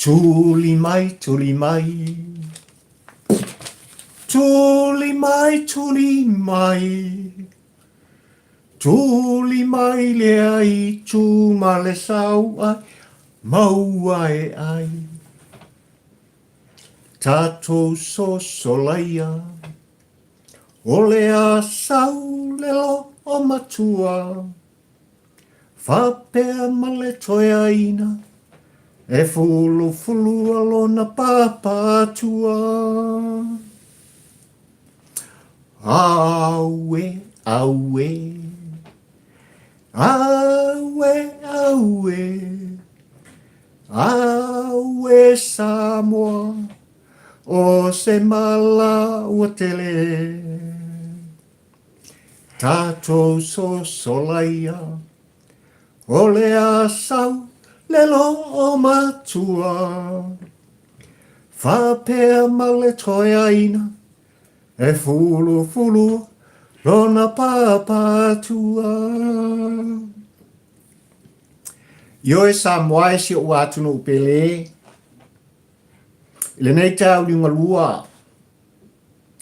Tuli mai, tuli mai. Tuli mai, tuli mai. Tuli mai le aitu ma le sauai, maua e ai. Tatou sosolaia, o le a sau le loo matua. Faapea ma le toeaina e fulufulua lona pāpātua. Aue, aue, aue, aue, aue Samoa, o se mala ua tele. Tatou sosolaia, o le a sau le loo matua. Faapea ma le toeaina, e fulufulu lona pāpātua. Ioe Samoa e si ou atunuu pele, i lenei taeao liugalua,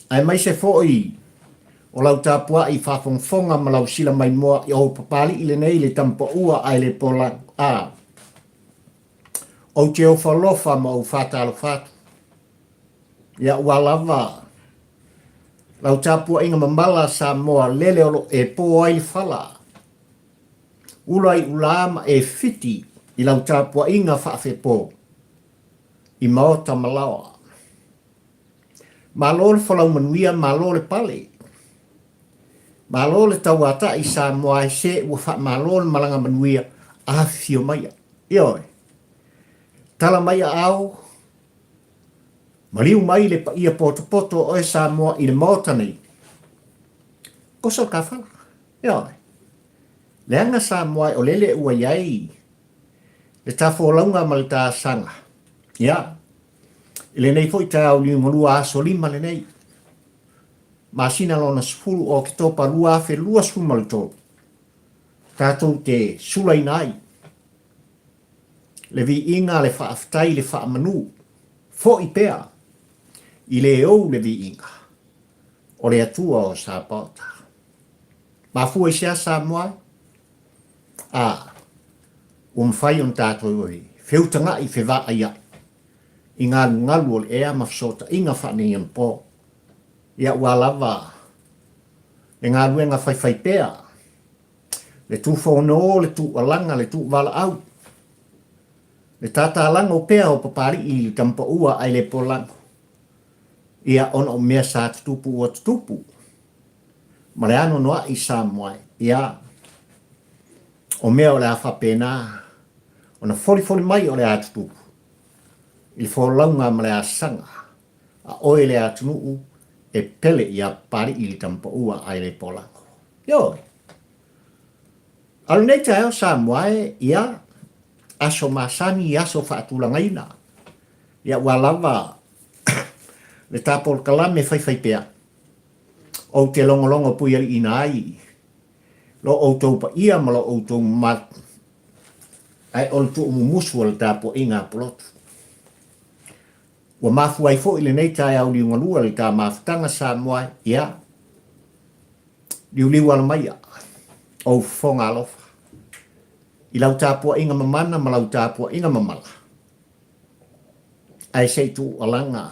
aemaise foi o lau tapuai faafogafoga ma lau sila maimoa i ou Papalii lenei le Tamapaua ae le Pola a. Ou te ofo alofa ma ou faatalofa atu. Ia ua lava lau tapuaiga mamala Samoa lele o lo e po ai le fala. Ula i ulā ma e fiti i lau tapuaiga faafepo i maota ma laoa. Malo le folau manuia, malo le pale. Malo le tauata'i Samoa e se ua faamalo le malaga manuia, afifio maia. Ioe. Tala mai aao, maliu mai le paia potopoto o oe Samoa i le Maota nei. Koso le kafala. Ioe. Leaga Samoa e o lele ua i ai le ta folauga ma le ta asaga. Ia. I lenei foi taeao liugalua aso lima lenei, masina lona 10 o Oketopa 2023, tatou te sulaina ai le viiga, le faafetai, le faamanu, foi pea i le ou le viiga o le Atua o Sapaota. Mafua i se a Samoa? A, ua mafai ona tatou feutagaʻi fevaaiaʻi i galugalu o le ea ma fesootaiga faaneionapo. Ia ua lava le galuega faifaipea, le tufono, le tuualaga, le tuuvalaau, le tatalago pea o Papalii i le Tamapaua ae le polago, ia ona o mea sa tutupu ua tutupu ma le anoanoai Samoa, ia o mea o le a faapena ona folifoli mai o le a tutupu i le folauga ma le asaga a oe le atunuu e pele ia Papalii le Tamapaua ae le polago. Ioe. A o lenei taeao Samoa e, ia, aso masani, aso faatulagaina, ia ua lava le ta polokalame faifaipea, ou te logologo puialiiina ai lo outou paia ma lo outou mamalu, ae o le tuumumusu o le tapuaiga a Pulotu. Ua mafua ai foi lenei taeao liugalua le ta mafutaga Samoa, ia, liuliu ala maia ou fofoga alofa i lau tapuaiga mamana ma lau tapuaiga mamala, ae se i tuualaga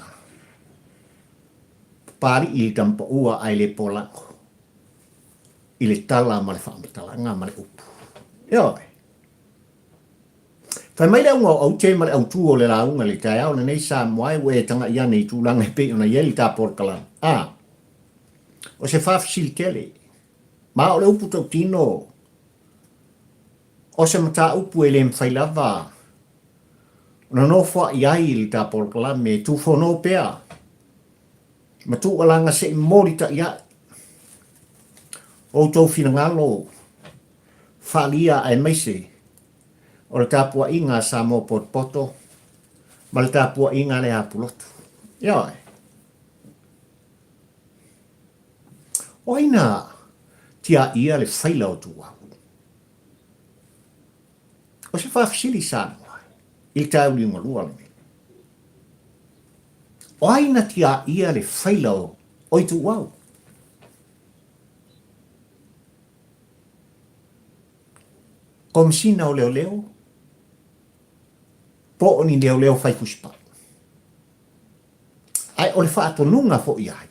Papalii le Tamapaua ae le polago i le tala ma le faamatalaga ma le upu. Ioe. Fai mai le auga o aute ma le autū o le lauga i le taeao lenei Samoa e ua e taga'i ane i tulaga e pei ona i ai le ta polokalame. A. O se faafesili tele, ma o le upu tautino, o se mataupu e le mafai lava ona nofoa'i ai le ta polokalame e tufono pea ma tuualaga se i momoli ta'ia'i outou finagalo faaalia aemaise o le tapuaiga a Samoa potopoto ma le tapuaiga a le Apulotu. Ioe. O ai na tiaia le faila o Tuuau? O se faafesili Samoa i le taeao liugalua lenei. O ai na tiaia le faila o Ituau? Komesina o Leoleo po o ni leoleo fai fusipai. Ae o le faatonuga foi ai.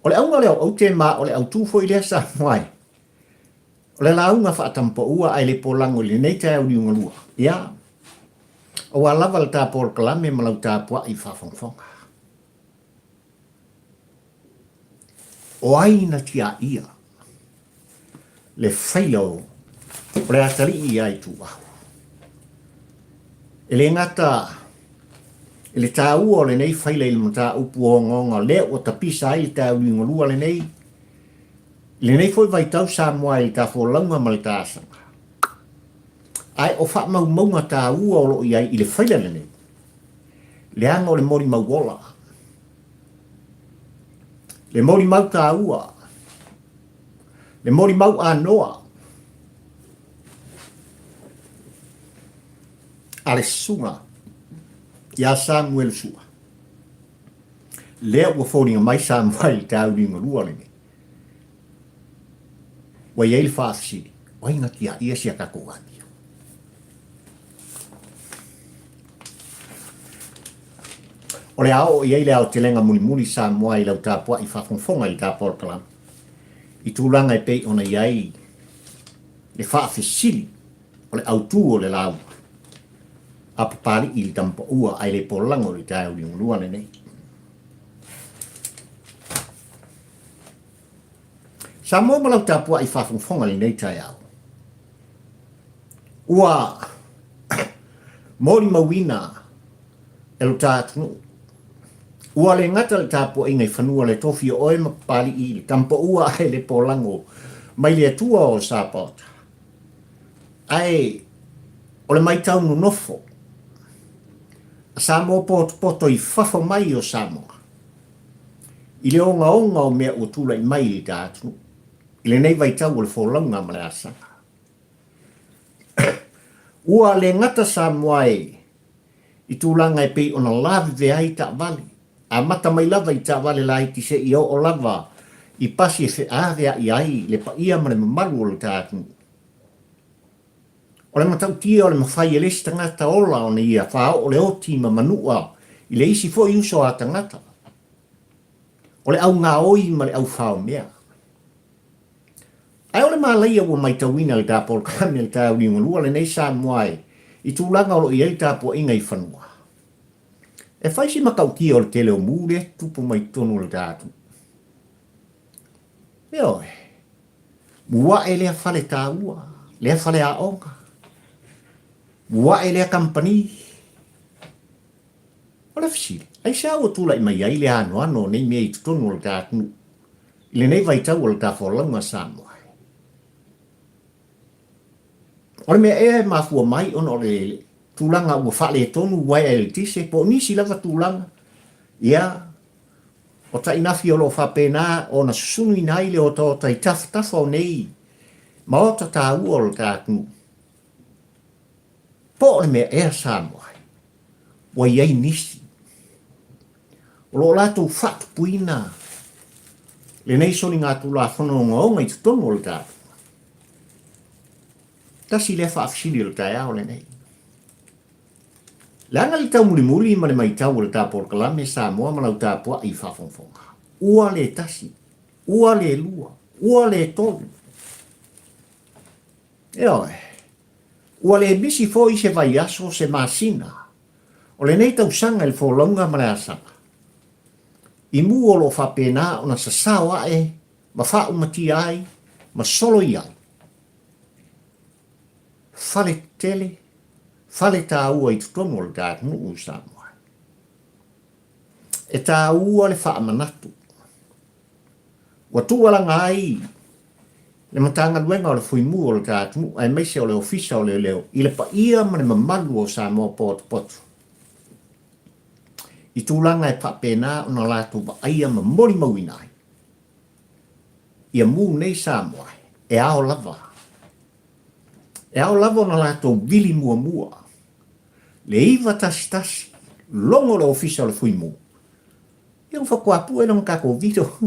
O le auga o le auaute ma o le autū foi lea Samoa e. O le lauga faatampaua ae le polago i lenei taeao liugalua. Ia, aua lava le ta polokalame ma lau tapuai faafogafoga. O ai na tiaia le faila o le atalii ia Ituau? E le gata i le taua o lenei faila i le mataupu ogaoga lea ua tapisa ai le taeao liugalua lenei, i lenei foi vaitau Samoa i le ta folauga ma le ta asaga. Ae o faamaumauga taua o lo o i ai i le faila lenei, leaga o le molimau ola, le molimau taua, le molimau anoa a le susuga ia Samuele Sua, lea ua foliga mai Samoa i le taeao lenei. Ua i ai le faafesili, o ai na tiaia si a tatou amio? O le a oo i ai le aotelega mulimuli Samoa i lau tapuai faafogafoga i le ta polokalame, i tulaga e pei ona i ai le faafesili o le autu o le lauga a Papalii i le tamapaua ae le polago i le taeao liugalua lenei. Samoa ma lau tapuai faafogafoga i lenei taeao. Ua molimauina e lo ta atunuu. Ua le gata le tapuaiga i fanua le tofi o oe ma Papalii i le tamapaua ae le polago mai le Atua o Sapaota. Ae o le maitau nonofo a Samoa potopoto i fafo mai o Samoa i le ogaoga o mea ua tulai mai i le ta atunuu i lenei vaitau o le folauga ma le asaga. Ua le gata Samoa e i tulaga e pei ona lavevea ai taavale, amata mai lava i taavale laiti seia oo lava i pasi e feaveai ai le paia ma le mamalu o le ta atunuu. O le matautia o le mafai e le isi tagata ola ona ia faaoo le oti ma manua i le isi foi uso a tagata. O le augaoi ma le aufaomea. Ae o le malaia ua maitauina i le ta polokalame le taeao liugalua lenei Samoa e i tulaga o lo o i ai le tapuaiga i fanua. E fai si matautia o le tele o mu lea e tutupu mai totonu o le ta atunuu. Ioe. Muae lea fale taua, lea fale aoga. Muae lea kamupani. O le fesili, aisea ua tulai mai ai le anoano o nei mea i totonu o le ta atunuu i lenei vaitau o le ta folauga Samoa? O le mea ea e mafua mai ona o le tulaga ua faaletonu uaea eletise po o nisi lava tulaga, ia, o tainafi o lo o faapena ona susunuina ai le otaota i tafatafa o nei maota taua o le ta atunuu. Po o le mea ea Samoa ai, ua i ai nisi o lo o latou faatupuina lenei soligatulafono ogaoga i totonu o le ta atunuu. Tasi lea faafesili o le taeao lenei. Leaga le taumulimuli ma le maitau o le ta polokalame Samoa ma lau tapuai faafogafoga. Ua le tasi, ua le lua, ua le tolu. Ioe. Ua le misi foi se vaiaso, se masina o lenei tausaga i le folauga ma le asaga. I mu o lo o faapena ona sasao ae ma faaumatia ai ma soloia ai fale tetele, fale taua i totonu o le ta atunuu i Samoa. E taua le faamanatu. Ua tuualaga ai le Matagaluega o le Fuimu o le ta atunuu aemaise o le Ofisa o Leoleo i le paia ma le mamalu o Samoa potopoto i tulaga e faapena ona latou vaaia ma molimauina ai ia mu nei Samoa e ao lava e ao lava ona latou vili muamua. Le 911, logo le Ofisa o le Fuimu. Ia ua faatoa pue lea ona tatou vito.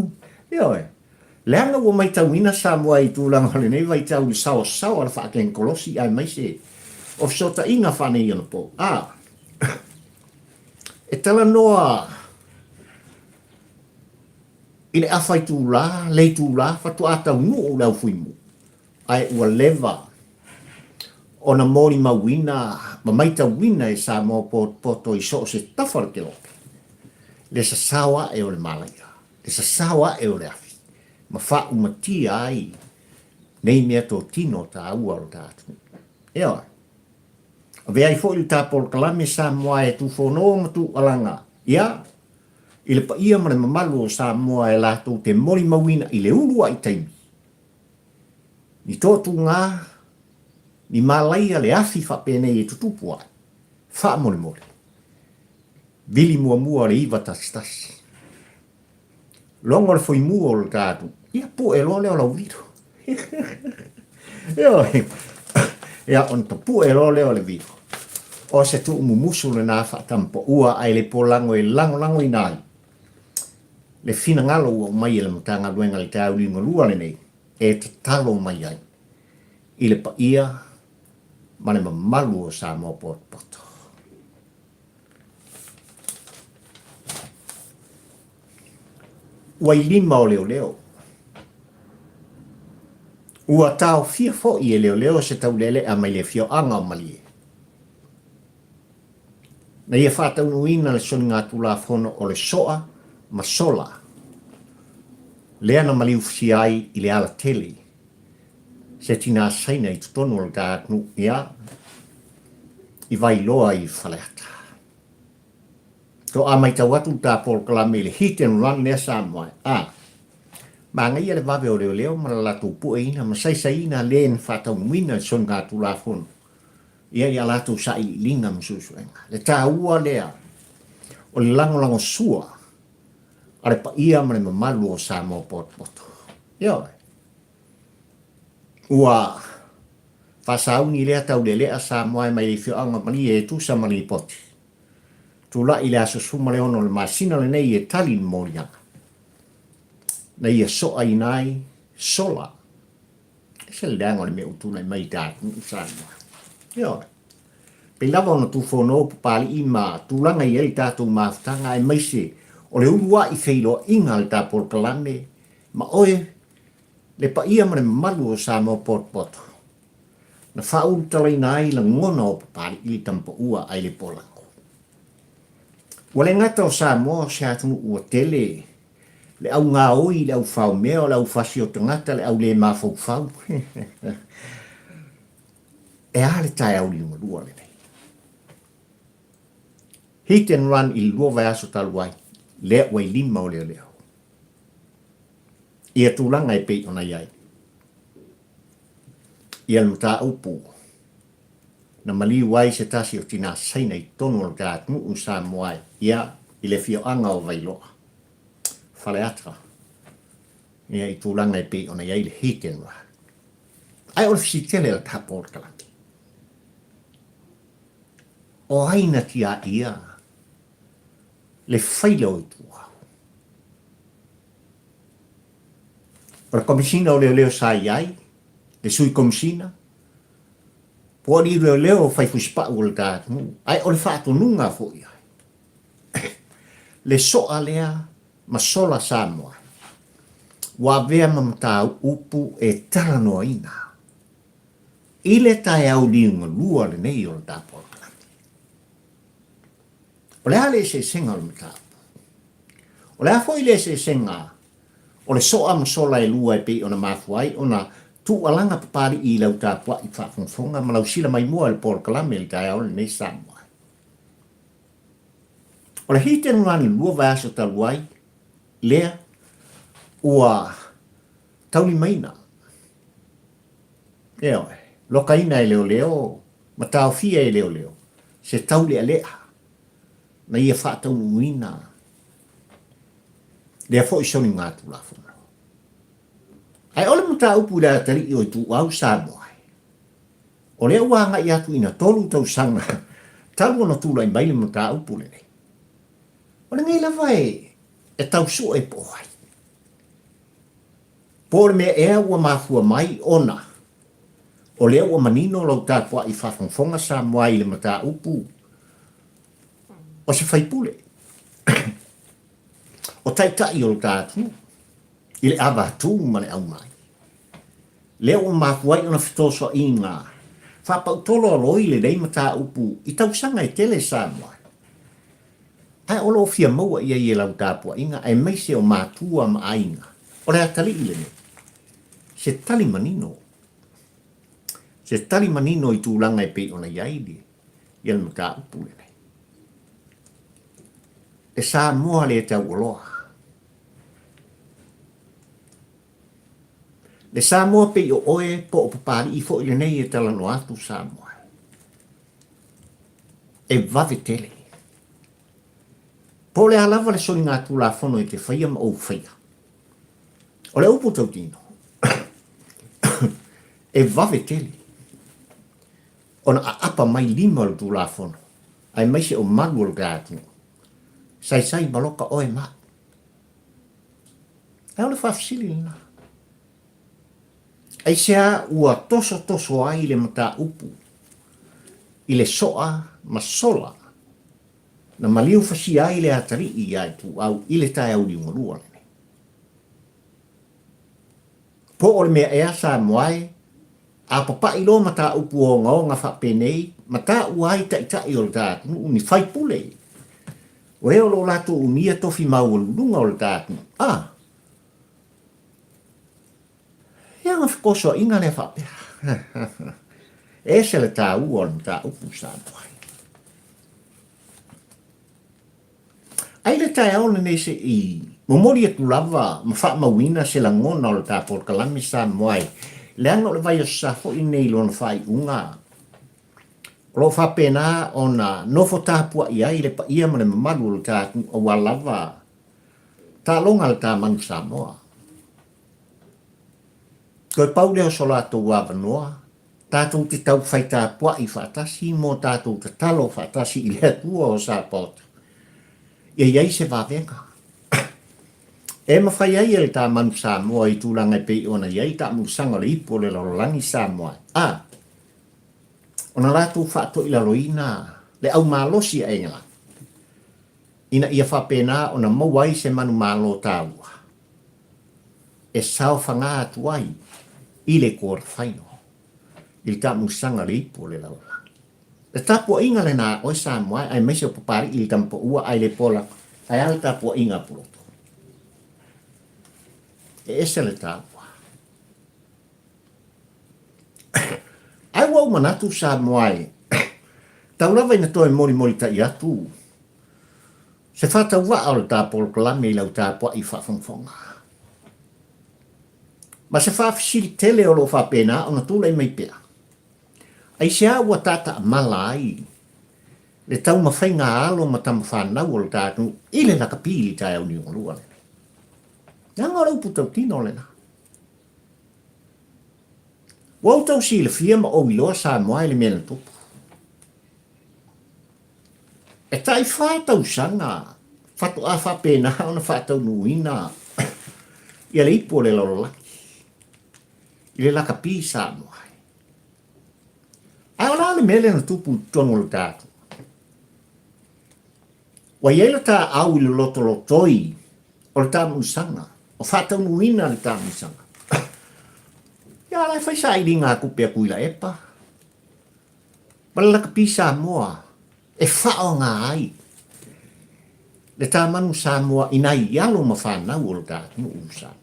Ioe. Leaga ua maitauina Samoa i tulaga o lenei vaitau i le saoasaoa o le faatenikolosi aemaise o fesootaiga faaneionapo. A. E talanoa i le afa itula, le itula faatoa taunuu le au Fuimu, ae ua leva ona molimauina ma maitauina e Samoa potopoto i so o se tafa o le kelope le sasao ae o le malaia, le sasao ae o le afi ma faaumatia ai nei meatotino taua o le ta atunuu. Ioe. Avea ai foi le ta polokalame Samoa e tufono ma tuualaga, ia, i le paia ma le mamalu o Samoa e latou te molimauina i le uluai taimi Ni toatuga, ni malaia le afi faapenei e tutupu ai. Faamolemole. Vili muamua le 911. Logo le foimu o le ta atunuu, ia pue loa lea o lau vilo. Ioe. Ia ona tapue loa lea o le vilo. O se tuumumusu lena faatampaua ae le polago e lagolagoina ai le finagalo ua aumai e le Matagaluega i le taeao liugalua lenei e tatalo mai ai i le paia ma le mamalu o Samoa potopoto. Ua i lima o leoleo. Ua taofia foi e leoleo se taulealea mai le afioaga o Malie. Na ia faataunuuina le soligatulafono o le soa ma sola lea na maliufusia ai i le alatele se tinā Saina i totonu o le ta atunuu, ia, i Vailoa i Faleata. Toa maitau atu le ta polokalame i le hit and run lea Samoa, a, manaia le vave o leoleo ma le latou pueina ma saisaiina le na faataunuuina le soligatulafono ia i a latou sailiiliga ma suesuega. Le taua lea o le lagolagosua a le paia ma le mamalu o Samoa potopoto. Ioe. Ua faasauni lea taulelea Samoa e mai le afioaga malie e tusa ma lipoti. Tulai i le aso 16 o le masina lenei e tali le moliaga. Na ia soaina ai sola Ese le leaga o le mea ua tulai mai i ta atunuu Samoa. Ioe. Pei lava ona tufono Papalii ma tulaga i ai le tatou mafutaga aemaise o le uluai feiloaiga a le ta polokalame ma oe le paia ma le mamalu o Samoa potopoto na faaulutalaina ai lagona o Papalii i le tamapaua ai le polago. Ua le gata o Samoa o se atunuu ua tele le au gaoi, le au faomea, o le au fasi o tagata, le au le mafaufau. E a le taeao liugalua lenei? Hit and run i le lua vaiaso talu ai, lea ua i lima o leoleo. Ia tulaga e pei ona i ai. Ia le mataupu na maliu ai se tasi o tinā Saina i totonu o le ta atunuu Samoa ia i le afioaga o Vailoa, Faleata, ia i tulaga e pei ona i ai le hit and run. Ae o le fesili tele a le ta polokalame, o ai na tiaia le faila o Ituau? O le Komesina o Leoleo sa i ai, le Sui Komesina, Po o ni leoleo fai fusipau o le ta atunuu, ae o le faatonuga foi ai. Le soa lea ma sola Samoa, ua avea ma mataupu e talanoaina i le taeao liugalua lenei o le ta polokalame. O le a le eseesega o le mataupu? O le a foi le eseesega O le soa ma sola e lua e pei ona mafua ai ona tuualaga Papalii i lau tapuai faafogafoga ma lau sila mai mua i le polokalame i le taeao lenei Samoa. O le hit and run i le lua vaiaso talu ai lea ua taulimaina, ioe, lokaina e leoleo ma taofia e leoleo se taulealea na ia faataunuuina lea foi soligatulafono. Ae o le mataupu i le atalii o Ituau Samoa, o lea ua agai atu ina tolu tausaga Talu ona tulai mai le mataupu lenei, o lenei lava e tau sue po o ai. Po o le mea ea ua mafua mai ona o lea ua manino lau tapuai faafogafoga Samoa i le mataupu o se faipule o taitai o lo ta atunuu i le avatu ma le aumai. Lea ua mafua ai ona fetosoaina faapautolo aloi lenei mataupu i tausaga e tele Samoa. Ae o lo o fia maua i ai e lau tapuaiga aemaise o matua ma aiga o le atalii lenei se tali manino, se tali manino i tulaga e pei ona i ai le mataupu lenei. Le Samoa le taualoa. Le Samoa pei o oe po o Papalii foi lenei e talanoa atu Samoa. E vave tele. Po o le a lava le soligatulafono e te faia ma ou faia. O le upu tautino, e vave tele ona aapa mai lima o le Tulafono, aemaise o malu o le ta atunuu. Saisai maloka oe ma au. Ae o le faafesili lena. Aisea ua tosotoso ai le mataupu i le soa ma sola na maliu fasia ai le atalii iā Ituau i le taeao liugalua lenei? Po o le mea ea Samoa e, a papai loa mataupu ogaoga faapenei ma taua ai taitai o le ta atunuu ni faipule o e o lo o latou umia tofi maualuluga o le ta atunuu, a He aga fekosoaʻiga lea faapea. E ese le taua o le mataupu Samoa ai. Ai le taeao lenei se i momoli atu lava ma faamauina se lagona o le ta polokalame Samoa ai, leaga o le vaiaso sa foi lenei i lona faaiuga o lo o faapena ona nofo tapuai ai le paia ma le mamalu o le ta atunuu aua lava taaloga a le ta manu Samoa. Toe pau lea o so latou avanoa, tatou te taufai tapuai faatasi mo tatou tatalo faatasi i le Atua o Sapaota, ia i ai se vavega e mafai ai e le ta manu Samoa i tulaga e pei ona i ai le taamulusaga o le ipu o le lalolagi Samoa a ona latou faatoilaloina le aumalosi a Engelana ina ia faapena ona maua ai se manumalo taua e saofaga atu ai i le quarter final i le taamusaga o le ipu o le lalolagi. Le tapuaiga lena a oe Samoa aemaise o Papalii le tamapaua ae le pola ae a le tapuaiga a Puloto. E ese le taua. Ae ua ou manatu Samoa e tau lava ina toe molimolitai atu Se faatauvaa o le ta polokalame i lau tapuai faafogafoga. Ma se faafesili tele o lo o faapena ona tulai mai pea, aisea ua taataamala ai le taumafaiga a alo ma tamafanau o le ta atunuu i le lakapi i le taeao liugalua lenei? Leaga o le upu tautino lena. Ua outou silafia ma ou iloa Samoa i le mea na tupu. E tai whā tausaga faatoa faapena ona faataunuuina ia le ipu o le lalolagi i le lakapi Samoa ai. Ae o le a le mea lea na tupu i totonu o le tatou? Ua i ai le taau i le lotolotoi o le taamisaga, o faataunuuina le taamisaga. Ia la e fai sailiga a tupe a Tuilaepa. Ma le lakapi Samoa e faaaoga ai le ta manu Samoa i nai alo ma fanau o le ta atunuu o Samoa.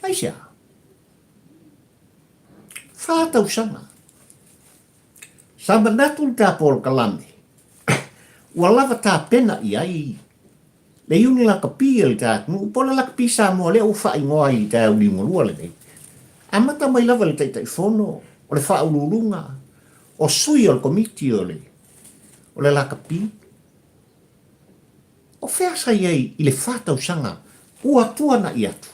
Aisea? Whā tausaga. Sa manatu le tā polokalame, ua lava tapena i ai Le iuni lakapi a le ta atunuu po o le lakapi Samoa lea ua faaigoa ai i le taeao liugalua lenei. Amata mai lava i le Taitaifono, o le Faauluuluga, o sui o le Komiti o le o le lakapi. O fea sa i ai i le fa tausaga ua tuana'i atu?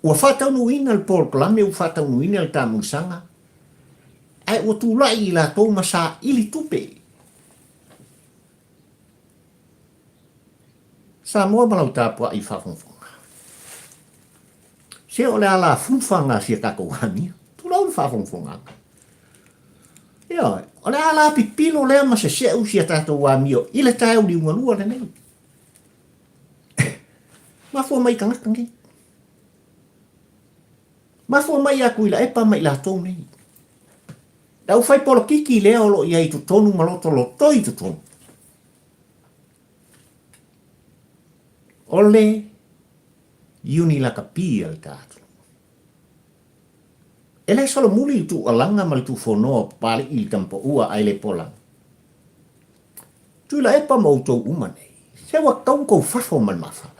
Ua faataunuuina le polokalame, ua faataunuuina le taamilosaga. Ae ua tulai i latou ma saili tupe. Samoa ma lau tapuai faafogafoga. Se o le ala fufa na sia tatou amio. Tulou le faafogafogaaga. Ioe, o le ala pipilo lea ma seseu sia tatou amio i le taeao liugalua lenei. Mafua mai i tagata nei. Mafua mai ia Tuilaepa ma i latou nei. Le aufai polokiki lea o lo o i ai i totonu ma lotolotoi i totonu. O le iuni lakapi a le ta atunuu. E le solomuli le tuualaga ma le tuufonoa o Papalii i le Tamapaua ae le Polagi. Tuilaepa ma outou uma nei, se ua tatau ona tou fafo ma le mafala.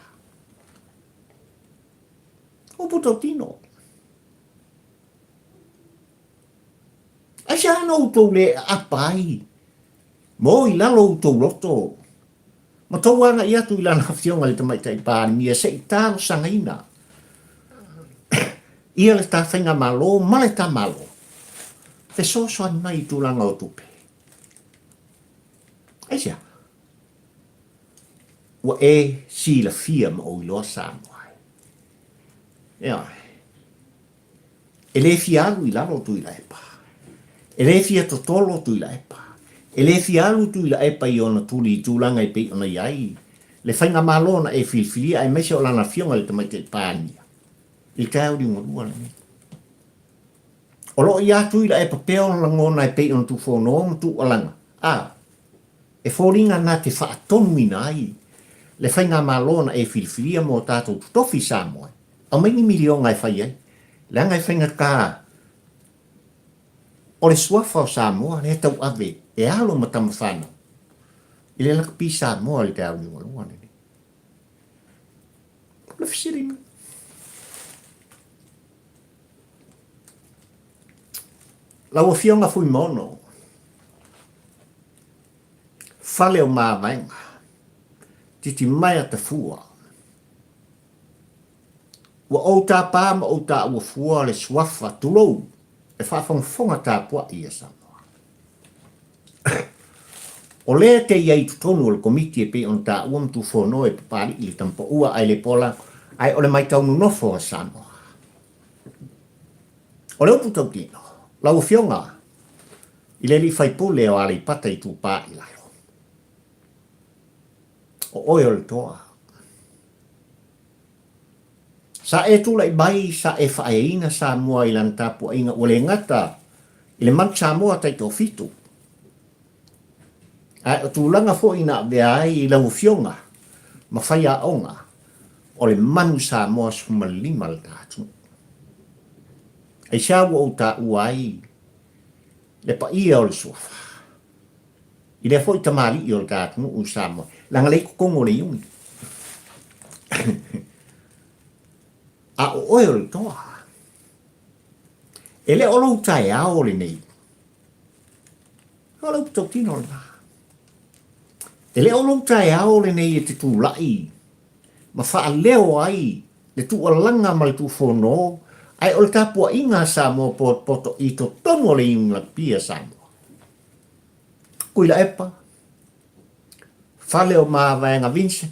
Upu tautino. Aisea na outou le aapa ai ma o i lalo outou loto ma tou agai atu i lana afioga i le Tamaitai Palemia se i talosagaina ia le ta faigamalo ma le ta Malo fesoasoani mai i tulaga o tupe? Aisea? Ua e silafia ma ou iloa Samoa ai. Ioe. E le fia alu i lalo Tuilaepa. E le fia totolo Tuilaepa. E le fia alu Tuilaepa i ona tuli i tulaga e pei ona i ai le faigamalo na e filifilia aemaise o lana afioga i le Tamaitai Palemia i le taeao liugalua lenei. O lo o iā Tuilaepa pea ona lagona e pei ona tuufono ma tuualaga, a e foliga na te faatonuina ai le faigamalo na e filifilia mo tatou totofi i Samoa. Aumai ni miliona e fai ai, leaga e faigata o le suafa o Samoa lea tauave e alo ma tama fanau i le lakapi Samoa i le taeao liugalua lenei. O le fesili lena. Lau Afioga Fuimaono, Fale o Mavaega, Titimaea Tafua, Ua ou tapa ma ou taua fua le suafa, tulou, e faafogafoga tapuai a Samoa. O lea te i ai i totonu o le Komiti e pei ona taua ma tuufono e Papalii le Tamapaua ae le Pola, ae o le maitau nonofo a Samoa. O le upu tautino, lau Afioga i le alii faipule o Aleipata Itupa i Lalo, o oe o le toa. Sa e tulai mai, sa e faaeaina Samoa i lana tapuaiga ua le gata i le Manu Samoa taitoafitu, ae o tulaga foi na avea ai i lau Afioga ma faiaoga o le Manu Samoa 15 le ta atunuu. Aisea ua ou taua ai le paia o le suafa i lea foi tamalii o le ta atunuu i Samoa, leaga lea i totonu o le iuni. A o oe o le toa. E le o lou taeao lenei. O le upu tautino lena. E le o lou taeao lenei e te tulai ma faaleo ai le tuualaga ma le tuufono, ae o le tapuaiga a Samoa potopoto i totonu o le iuni lakapi a Samoa. Tuilaepa, Fale o Mavaega Vincent,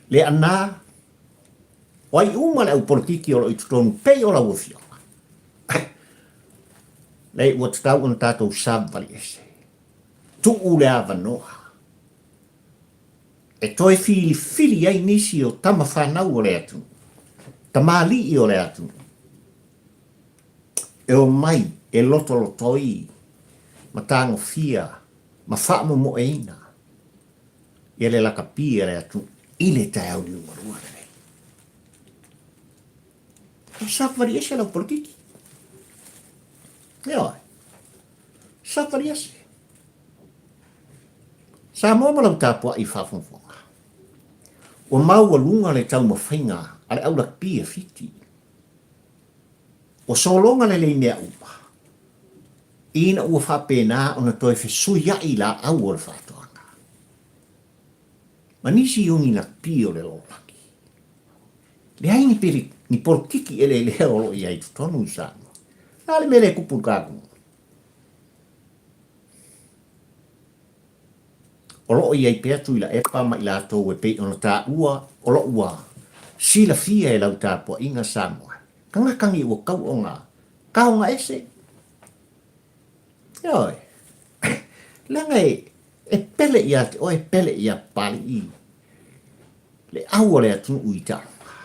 Leaana, o ai uma le au polokiki o lo o i totonu pei o lau afioga. Leai, ua tatau ona tatou savavali ese. Tuu le avanoa e toe filifili ai nisi o tama fanau o le atunuu, tamalii o le atunuu, e omai e lotolotoi ma tagofia ma faamomoeina ia le lakapi a le atunuu i le taeao liugalua lenei. E savali ese lau polokiki. Ioe. Savali ese. Samoa ma lau tapuai faafogafoga. Ua maualuga le taumafaiga a le au lakapi a Fiti. Ua sologa lelei mea uma, ina ua faapena ona toe fesuiaʻi laau o le faatoaga ma nisi iuni lakapi o le lalolagi. Leai ni pili, ni polokiki eleelea o lo o i ai i totonu i Samoa. Le a le mea lea e tupu i le ta atunuu? O lo o i ai pea Tuilaepa ma i latou e pei ona taua o lo o ua silafia e lau tapuaiga Samoa. Tagata nei ua tau ona taoga ese. Ioe. Leaga e pele ia te oe, e pele ia Papalii le au a le atunuu i taaloga.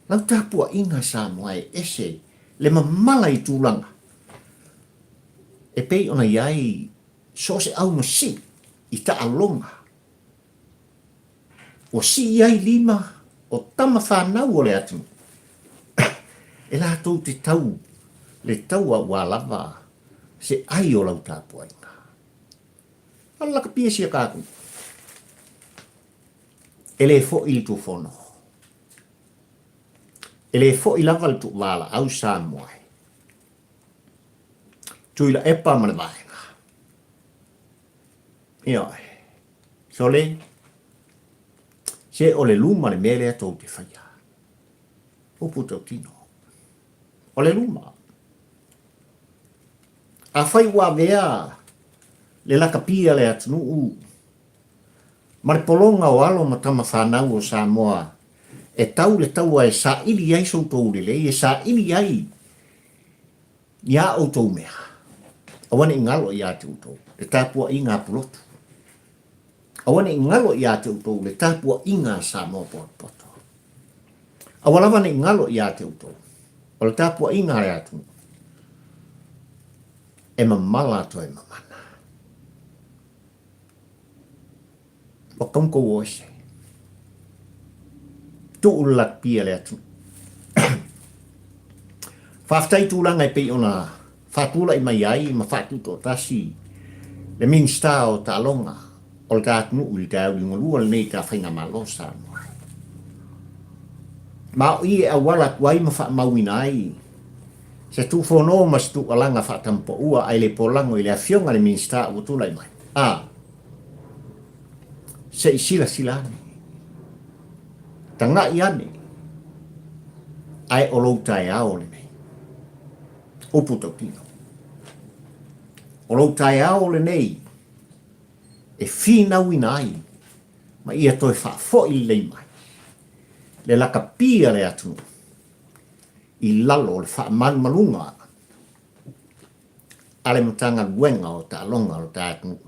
Lau tapuaiga Samoa e ese le mamala i tulaga e pei ona i ai so o se aumasii i taaloga ua sii ai lima o tama fanau o le atunuu e latou te tau le taua ua lava se ai o lau tapuaiga. A o le lakapia sia tatou, e le foi le tufono, e le foi lava le tuuvalaau Samoa e. Tuilaepa ma le vaega. Ioe. Sole, se o le luma le mea lea tou te faia. Upu tautino. O le luma. Afai ua avea le lakapi a le atunuu ma le pologa o alo ma tama fanau o Samoa e tau le taua e saili ai so outou lelei, e saili ai ni a outou mea, aua ne i galo ia te outou le tapuaiga a Pulotu. Aua ne i galo ia te outou le tapuaiga a Samoa potopoto. Aua lava ne i galo ia te outou o le tapuaiga a le atunuu e mamala toe mamana. Ua kaumkou o ese. Tuu le lakapi a le atunuu. Faafetai i tulaga e pei ona faatulai mai ai ma faatutoatasi le Minisita o Taaloga o le ta atunuu i le taeao liugalua lenei i ta Faigamalo Samoa. Ma o i e auala atu ai ma faamauina ai se tuufono ma se tuualaga faatampaua ae le polago i le Afioga i le Minisita ua tulai mai. A, se i silasila ane, taga'i ane, ae o lou taeao lenei. Upu tautino. O lou taeao lenei e finauina ai ma ia toe faafoi lelei mai le lakapi a le atunuu i lalo o le faamalumaluga a le Matagaluega o Taaloga o le ta atunuu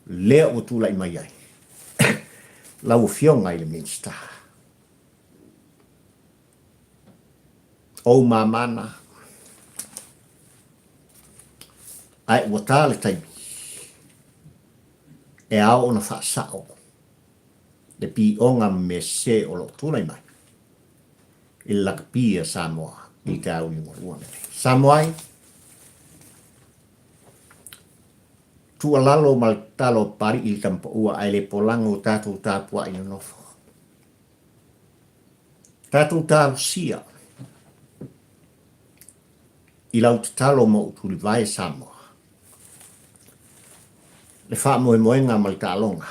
lea ua tulai mai ai lau Afioga i le Minisita. Ou mamana, ae ua ta le taimi e ao ona faasao le pioga ma mea sese o lo o tulai mai i le lakapi a Samoa i te au liugalua lenei. Samoa e, tuualalo ma le tatalo a Papalii i le tamapaua ae le polago o tatou tapuai nonofo. Tatou talosia i lau tatalo ma ou tulivae Samoa, le faamoemoega ma le taaloga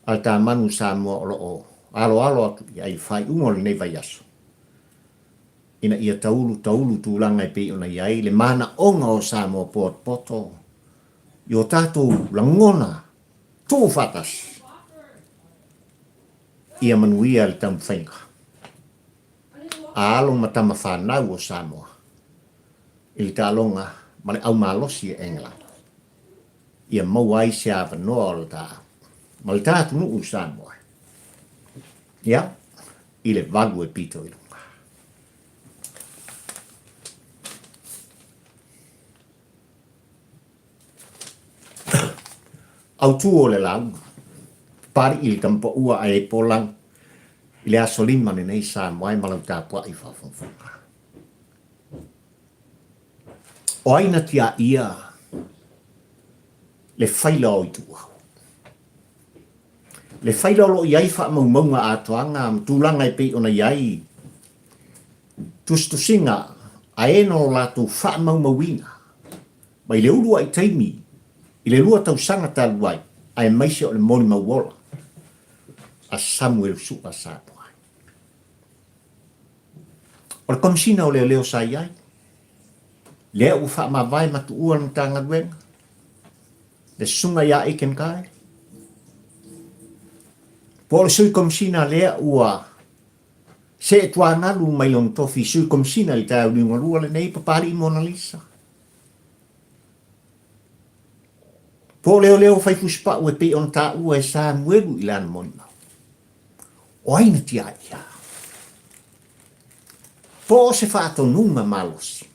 a le ta manu Samoa o lo o aloalo atu i ai i le faaiuga o lenei vaiaso, ina ia taulu taulu tulaga e pei ona i ai le manaoga o Samoa potopoto i o tatou lagona tuufaatasi. Ia manuia le taumafaiga a alo ma tama fanau o Samoa i le taaloga ma le aumalosi e Engelana ia maua ai se avanoa o le ta ma le ta atunuu i Samoa ia i le valu e pito i luga. Autu o le lauga, Papali'i i le tamapaua a Epolang i le aso lima lenei Samoa e ma lau tapua'i faafogafoga. O ai na tiaia le faila o Ituau? Le faila o lo o i ai faamaumauga atoaga ma tulaga e pei ona i ai tusitusiga a e no latou faamaumauina mai le uluai taimi i le lua tausaga talu ai aemaise o le molimau ola a Samuel Su'a Samoa. O le Komesina o Leoleo sa i ai, lea ua faamavae ma tuua le Matagaluega, le Susuga ia Aiken Guy, po o le Sui Komesina lea ua see tuagalu mai lona tofi Sui Komesina i le taeao liugalua lenei, Papalii Monalisa. Po o leoleo fai fusipau e pei ona taua e Samuelu i lana molimau. O ai na tiai ia? Po o se faatonuga malosi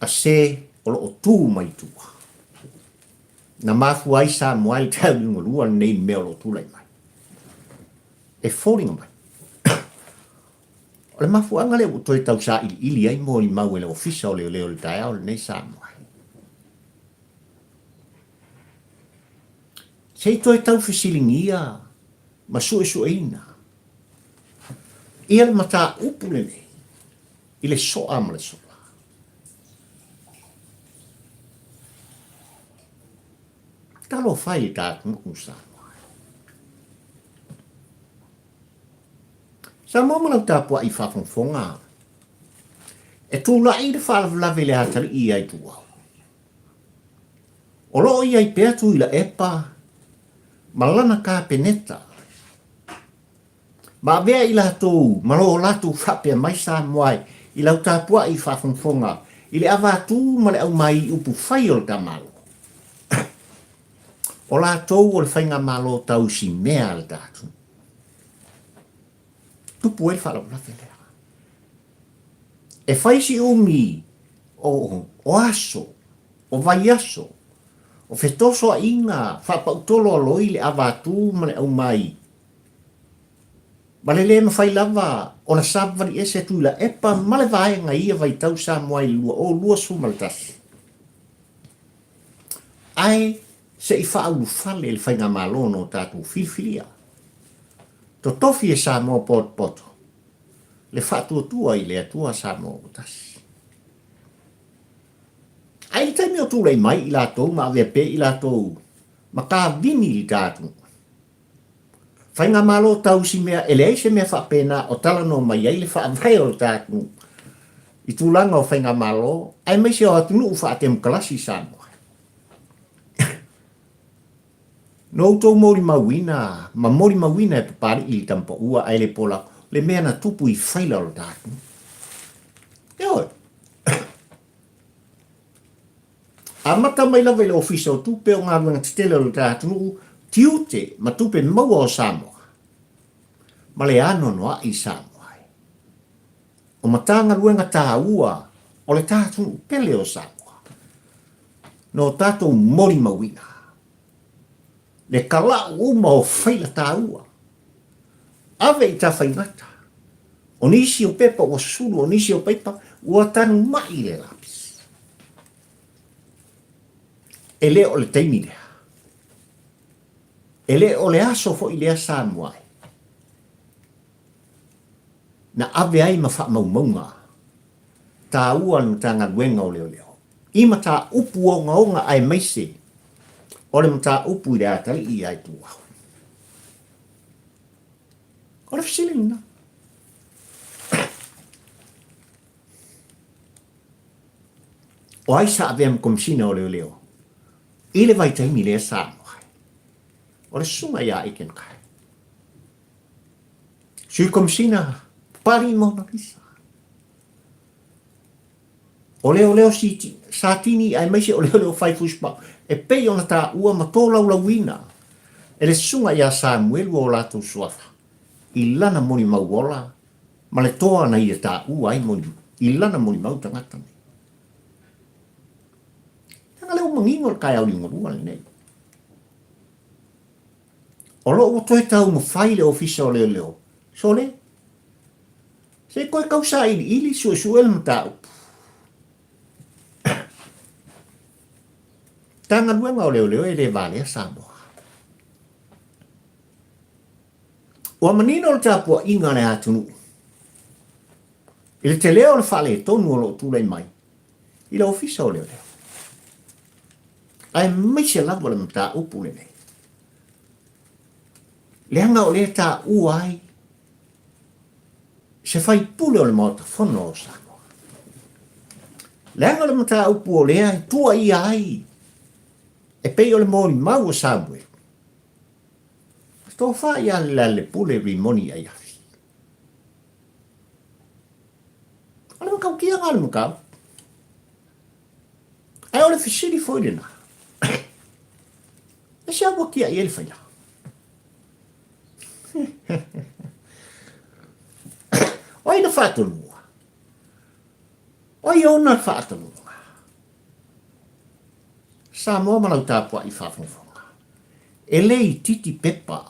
a se o lo o tu mai tua na mafua ai Samoa i le taeao liugalua lenei mea o lo o tulai mai. E foliga mai. O le mafuaaga lea ua toe tau sailiili ai molimau e le Ofisa o Leoleo i le taeao lenei Samoa. Se i toe tau fesiligia ma suesueina ia le mataupu lenei i le soa ma le sola. Talofa e i le ta atunuu Samoa. Samoa ma lau tapuai faafogafoga, e tulai le faalavelave i le atalii ia Ituau. O lo o i ai pea Tuilaepa ma lana Kapeneta ma avea i latou ma lo latou faapea mai Samoa i lau tapuai faafogafoga i le avatu ma le aumai upu fai o le ta Malo. O latou o le faigamalo tausimea a le ta atunuu. Tupu ai le faalavelave lea. E fai si umi o, o aso, o vaiaso, o fetosoaʻiga faapautolo a loi le avatu ma le aumai, ma le lē mafai lava ona savavali ese Tuilaepa ma le vaega i ia vaitau Samoa i le 2021. Ae se i faaulufale le faigamalo na o tatou filifilia. Totofi e Samoa potopoto le faatuatua i le Atua Samoa ua tasi. Ae i le taimi o tulai mai i latou ma avea pea i latou ma kavini i le ta atunuu, Faigamalo tausi mea e leai se mea faapena o talanoa mai ai le faavae o le ta atunuu i tulaga o faigamalo aemaise o atunuu faatemokalasi i Samoa. No outou molimauina ma molimauina e Papalii i le Tamapaua ae le pola le mea na tupu i faila o le ta atunuu. Ioe. Amata mai lava i le Ofisa o Tupe o Galuega Tetele o le ta atunuu, tiute ma tupe maua o Samoa, ma le anoanoai i Samoa ai. O Matagaluega taua o le ta atunuu pele o Samoa, no tatou molimauina le kala'u uma o faila taua, ave i tafaigata, o nisi o pepa ua sulu, o nisi o paipa ua tanuma'i le lapisi. E le o le taimi lea. E le o le aso foi lea Samoa e na ave ai ma faamaumauga taua le Matagaluega o Leoleo i mataupu ogaoga aemaise o le mataupu i le atalii ia Ituau. O le fesili lena. O ai sa avea ma Komesina o Leoleo i le vaitaimi lea sa amoa ai? O le susuga ia Aiken Kai. Sui Komesina Papalii Mona Lisa. O leoleo Satini aemaise o leoleo fai fusipau e pei ona taua ma tolaulauina e le susuga ia Samuelu o latou suafa i lana molimau ola ma le toa na ia taua ai moni i lana molimau tagata nei. Leaga lea ua manino le taeao liugalua lenei. O lo o ua toe taumafai le Ofisa o Leoleo, sole, se i toe tau sailiili suesue le mataupu. Matagaluega o Leoleo e le valea Samoa. Ua manino le tapuaiga a le atunuu i le tele o le faaletonu o lo o tulai mai i le Ofisa o Leoleo, aemaise lava le mataupu lenei, leaga o lea e taua ai Se faipule o le Maota Fono o Samoa. Leaga o le mataupu o lea e tuuaia ai e pei o le molimau a Samuelu, le tofa ia Lealailepule Rimoni Aiafi. O le matautia lena o le mataupu. Ae o le fesili foi lena, e se ua tiai ai le faila? O ai na faatonuga? O ai ona le faatonuga? Samoa ma lau tapuai faafogafoga. E le itiiti pepa.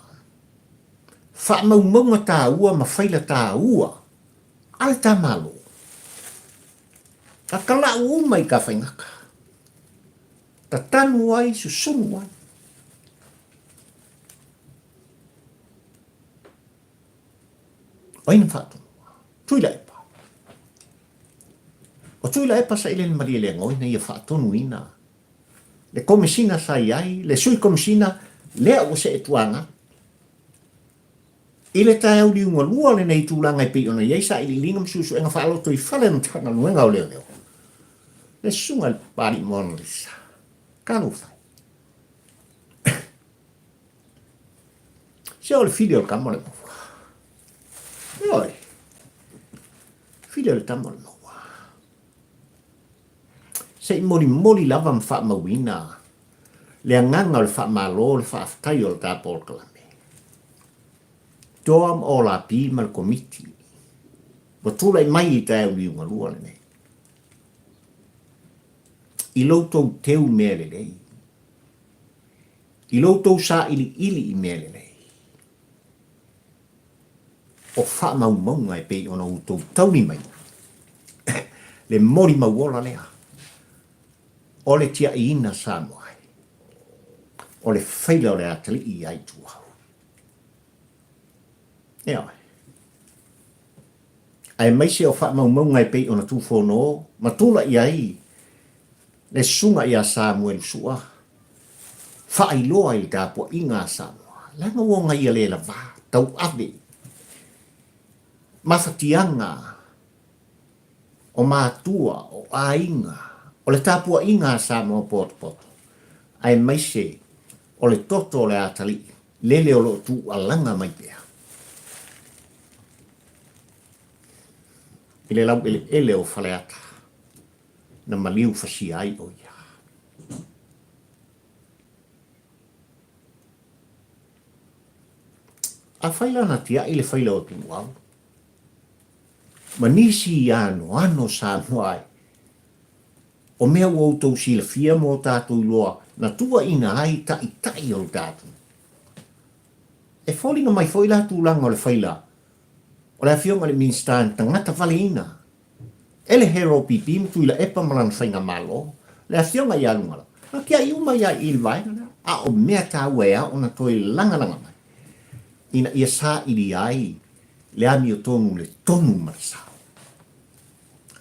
Faamaumauga taua ma faila taua a le ta Malo. A talau uma i Tafaigata. Tatanu ai, susunu ai. O ai na faatonuga? Tuilaepa. O Tuilaepa sa ile le malieleaga ina ia faatonuina le komesina sa i ai, le sui komesina lea ua see tuaga. I le taeao liugalua lenei tulaga e pei ona i ai sailiiliga ma suesuega faaloto i fale o le Matagaluega o Leoleo, le Susuga i le Papalii Mona Lisa, Talofa e. Se o le fili o le tama o le maua. Ioe. Fili o le tama o le maua. Se i molimoli lava ma faamauina le agaga o le faamalo, le faafetai o le ta polokalame. Toa ma Olapi ma le Komiti ua tulai mai i taeao liugalua lenei. I lo outou teu mea lelei, i lo outou sailiili i mea lelei, o faamaumauga e pei ona outou taulimaina, le molimau ola lea o le tiaiina Samoa ai, o le faila o le atalii ia Ituau. Ioe. Aemaise o faamaumauga e pei ona tufono ma tulai ai le susuga ia Samuelu Sua, faailoa i le tapuaiga a Samoa, leaga ua ogaia le lava, tauave, mafatiaga o matua, o aiga, o le tapuaiga a Samoa potopoto, aemaise o le toto o le atalii lele o lo o tuualaga mai pea i le laueleele o Faleata na maliu fasia ai ʻo ia. Afai la na tiaʻi le faila o Tuuau ma nisi i anoano Samoa ai, o mea ua outou silafia ma o tatou iloa na tuuaʻina ai taʻitaʻi o le tatou. E foliga mai foi la tulaga o le faila o le Afioga i le Minisita na tagata valeina e le HRPP ma Tuilaepa ma lana faigamalo, le Afioga ia Lugalama, na tiai uma ia i le vaega lea. A o mea taua e ao ona toe lagalaga mai ina ia saili ai le amiotonu le tonu ma le sao.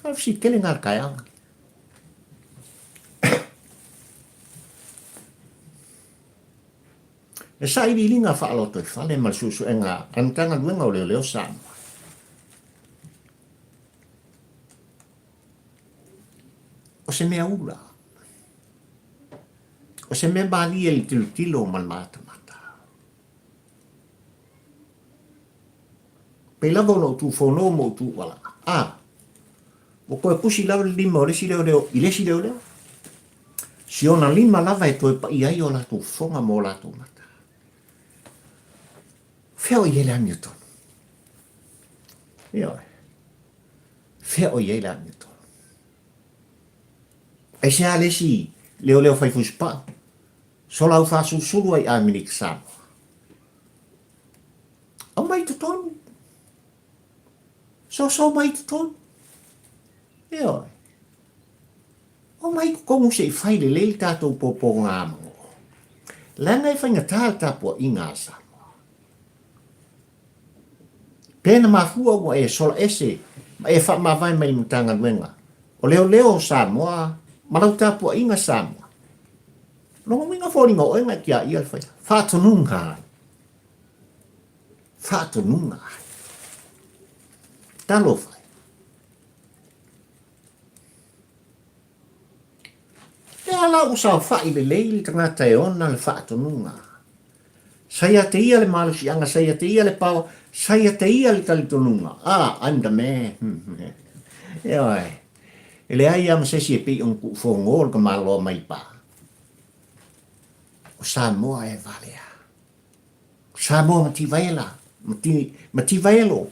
A o le fesili tele lena i le taeao lenei. Le sailiiliga faalotoifale ma le suesuega a le Matagaluega o Leoleo Samoa. O se mea ula, o se mea malie i le tilotilo ma le matamata. Pei lava ona ou tufono ma ou tuualaa, a, ua toe pusi lava le lima o le isi leoleo i le isi leoleo. Si ona lima lava e toe paʻi ai o latou fofoga ma o latou mata. Fea o i ai le amiotonu? Ioe. Fea o i ai le amiotonu? Aisea le isi leoleo fai fusupaa? Sola au faasulusulu ai Amerika Samoa. Aumai i totonu. Soso mai i totonu. Ioe. Omai i totonu se i fai lelei le tatou pōpōga manō. Leaga e faigata le tapuaiga a Samoa. Pe na mafua ua e sola ese ma e faamavae mai le Matagaluega o Leoleo o Samoa ma lau tapuaiga Samoa. Lona uiga foliga o oe na e tiaia le faila. Faatonuga ai. Faatonuga ai. Talofa e. Lea la ua saofai lelei le tagata e ona le faatonuga. Sa ia te ia le malosiaga, sa ia te ia le power, sa ia te ia le talitonuga. Ah, I'm the man. Ioe. E leai lava ma se isi e pei ona tuufogo le tamaloa mai pa. O Samoa e valea. O Samoa Mativaela, mati, Mativaelo.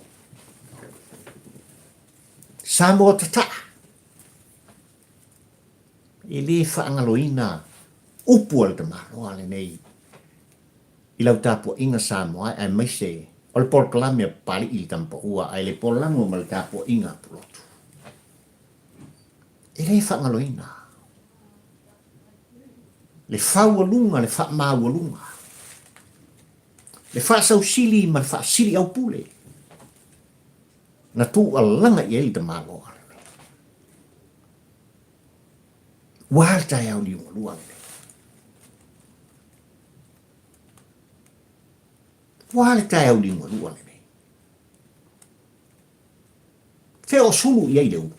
Samoa tataa. E le faagaloina upu a le tamaloa lenei i lau tapuaiga Samoa aemaise o le polokalame a Papalii i le Tamapaua ae le polago ma le tapuaiga a Pulotu. E le faagaloina le faualuga, le faamaualuga, le faasausili ma le faasiliaupule na tuualaga i ai le tamaloa lenei. Ua a le taeao liugalua lenei? Ua a le taeao liugalua lenei? Fea o sulu i ai le ulu?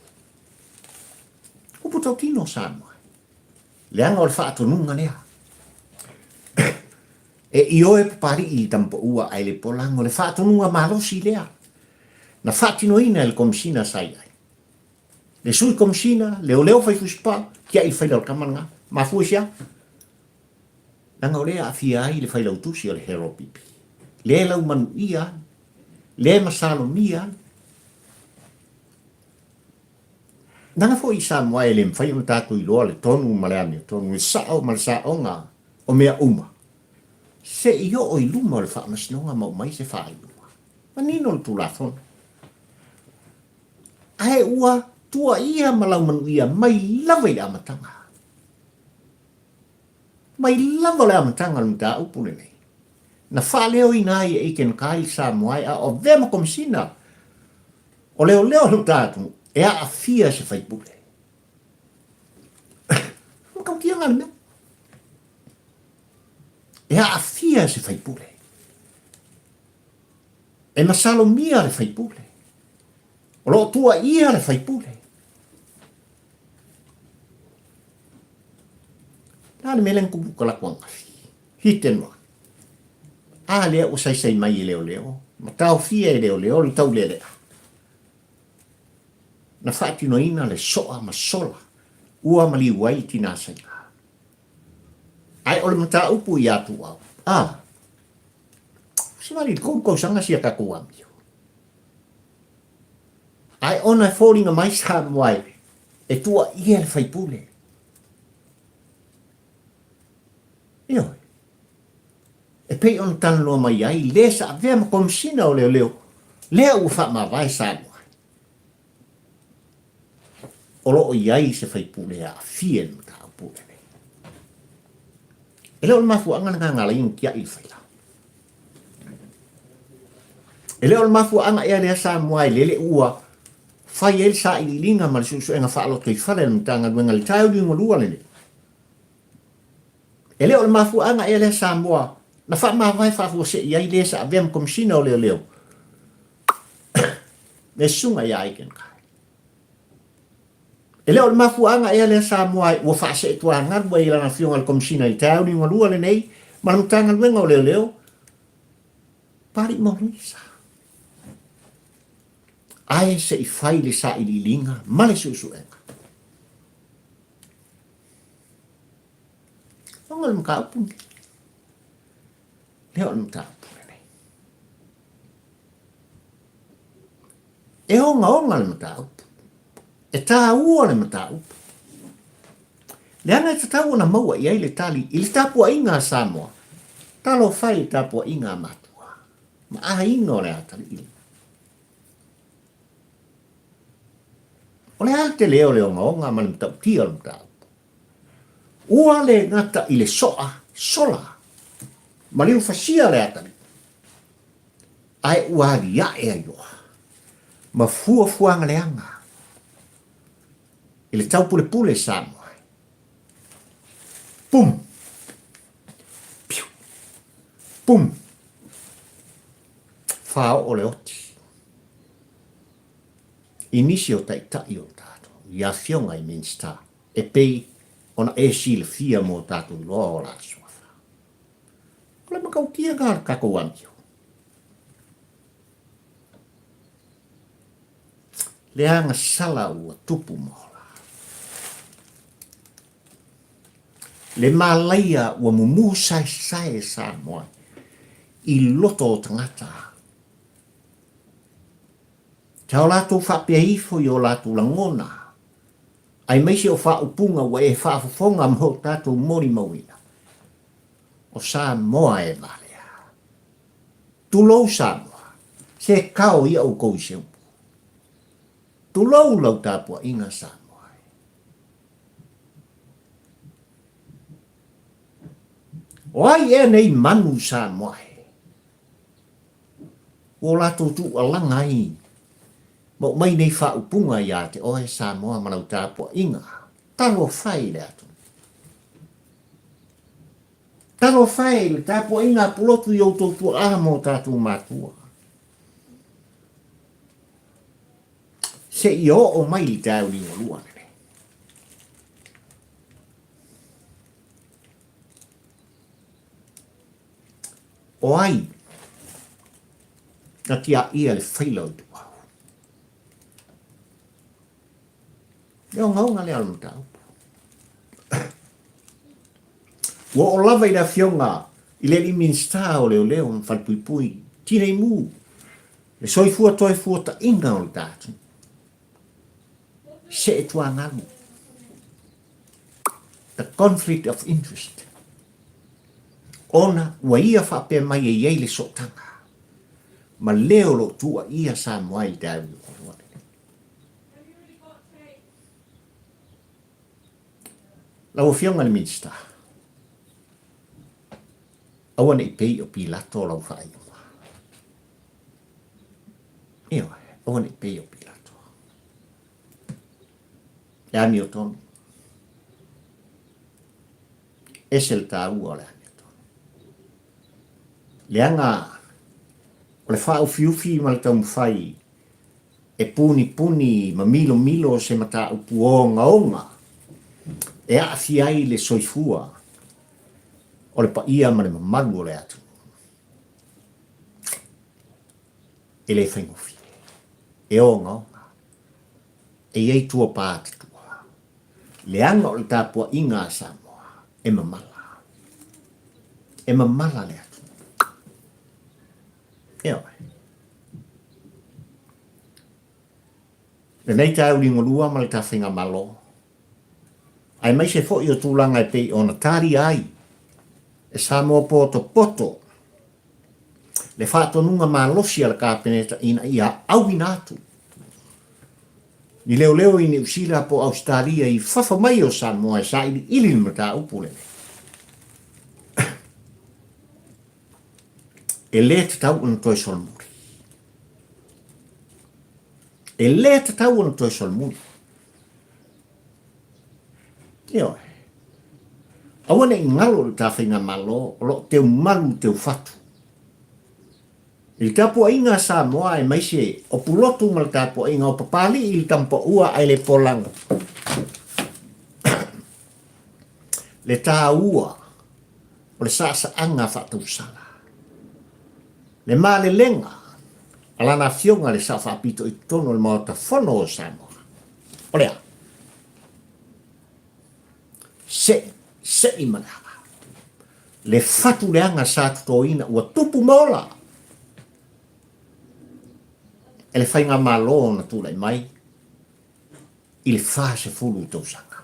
Upu tautino Samoa. Leaga o le faatonuga lea. E ioe Papali'i i Tamapaua ae le polago le faatonuga malosi lea na faatinoina e le Komesina sa i ai. Le Sui Komesina, Leoleo Fai Fusipaa, tiai le faila o le tama lena. Mafua i se a? Leaga o lea e aafia ai le failautusi o le Herald PP. Lea e laumanuia ai, lea e masalomia ai. Leaga foi i Samoa e le mafai ona tatou iloa le tonu ma le amiotonu, le sao ma le saoga o mea uma, se i oo i luma o le Faamasinoga ma aumai se faaiuga. Manino le Tulafono. Ae ua tuuaia ma laumanuia mai lava i le amataga. Mai lava le amataga o le mataupu lenei, na faaleoina ai e Aiken Kyle Samoa a o avea ma Komesina o Leoleo o lo ta atunuu e aafia se faipule. Matautia le mea. E aafia se faipule. E masalomia le faipule. O lo o tuuaia le faipule. Le a le mea lea na tupu talaatu ananafi? Hit and run. A lea ua saisai mai e leoleo ma taofia e leoleo le taulealea. Na faatinoina le soa ma sola ua maliu ai le tinā Saina. Ae o le mataupu iā Tuuau, a, savali i le 3 tausaga sia tatou amio. Ae ona e foliga mai Samoa e tuuaia le faipule. Ioe. E pei ona talanoa mai ai le sa avea ma Komesina o Leoleo, lea ua faamavae Samoa. O lo o i ai se faipule e aafia i le mataupu lenei. E le o le mafuaaga lena na ala ai ona tiai le faila. E le o le mafuaaga ea lea Samoa e lele ua fai ai le sailiiliga ma le suesuega faalotoifale a le Matagaluega i le taeao liugalua lenei. E le o le mafuaaga ea lea Samoa na faamavae faafuasei ai le sa avea ma Komesina o Leoleo le Susuga ia Aiken Kai. E le o le mafuaaga ea lea Samoa ua faaseetuagalu ai i lana Afioga i le Komesina i le taeao liugalua lenei ma le Matagaluega o Leoleo, Papalii Mauluisa. Ae se i fai le sailiiliga ma le suesuega. Ona o le mataupu lenei. Lea o le mataupu lenei. E ogaoga le mataupu. E tāua le mataupu. Leaga e tatau ona maua i ai le tali i le tapuaiga a Samoa. Talofa e i le tapuaiga a matua ma aiga o le atalii. O le a le tele o le ogaoga ma le matautia o le mataupu? Ua le gata i le soa sola ma liufasia le atalii, ae ua aliae ai loa ma fuafuaga leaga i le taupulepule Samoa. Pum! Piu! Pum! Faaoo le oti. i nisi o taitai o tatou, i afioga i Minisita, e pei ona e silafia mo tatou iloa o la suafa. O le matautia lena o le tatou amio. Le agasala ua tupu ma ola. Le malaia ua mumu saesae Samoa i loto o tagata. Sa o latou faapea ifo i o latou lagona, aemaise o faaupuga ua e faafofoga ma o tatou molimauina, o Samoa e valea. Tulou Samoa, se kao ia outou i se upu. Tulou lau tapuaiga Samoa e. O ai ea nei manu Samoa e? Ua o latou tuualaga ai ma aumai nei faaupuga ia te oe Samoa ma lau tapuaiga. Talofa e i le atunuu. Talofa e i le tapuaiga a Pulotu i outou tuaa ma o tatou matua. Seia oo mai le taeao liugalua lenei. O ai na tiaia le faila o Ituau? Le ogaoga lea o le mataupu. Ua oo lava i le afioga i le alii Minisita o Leoleo ma Falepuipui, Tinei Mu, le soifua toe fuataina o le ta atunuu. See tuagalu. The conflict of interest. Ona ua ia faapea mai e i ai le sootaga ma le o lo o tuuaia Samoa i le taeao liugalua lenei. Lau Afioga i le Minisita, aua ne i pei o Pilato lau faaiuga. Ioe, aua ne i pei o Pilato. Le amiotonu. Ese le taua o le amiotonu. Leaga o le faaufiufi ma le taumafai e punipuni ma milomilo se mataupu ogaoga e aafia ai le soifua o le paia ma le mamalu o le atunuu. E le faigofie. E ogaoga. E i ai tua pātatua. Leaga o le tapuaiga a Samoa e mamala. E mamala le atunuu. Ioe. Lenei taeao liugalua ma le ta faigamalo, aemaise foi o tulaga e pei ona talia ai e Samoa potopoto le faatonuga malosi a le Kapeneta ina ia auina atu ni leoleo i Niu Sila po o Ausetalia i fafo mai o Samoa e sailiili le mataupu lenei. E le tatau ona toe solomuli. E le tatau ona toe solomuli. Ioe. Aua ne i galo le ta faigamalo o lo o teu malu teu fatu. I le tapuaiga a Samoa aemaise o Pulotu ma le tapuaiga o Papalii i le Tamapaua ae le Polaga. Le taua o le saasaaga faatausala. Le malelega a lana afioga le Sao Faapito i totonu o le Maota Fono o Samoa. O le a? Se'i, se'i ma le ava. Le fatu leaga sa totoina ua tupu ma ola e le faigamalo na tulai mai i le 40 tausaga.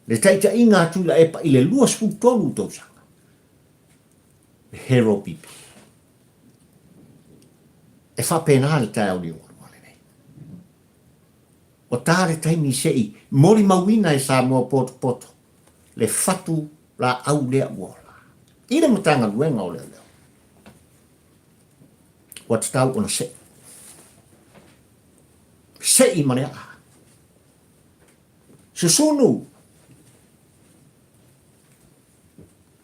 Le taitaiga a Tuilaepa i le 23 tausaga. Le Hero Pipi. E faapena le taeao liugalua lenei. Ua ta le taimi se i molimauina e Samoa potopoto le fatu laau lea ua ola i le Matagaluega o Leoleo. Ua tatau ona se'i. Se'i ma le aa. Susunu.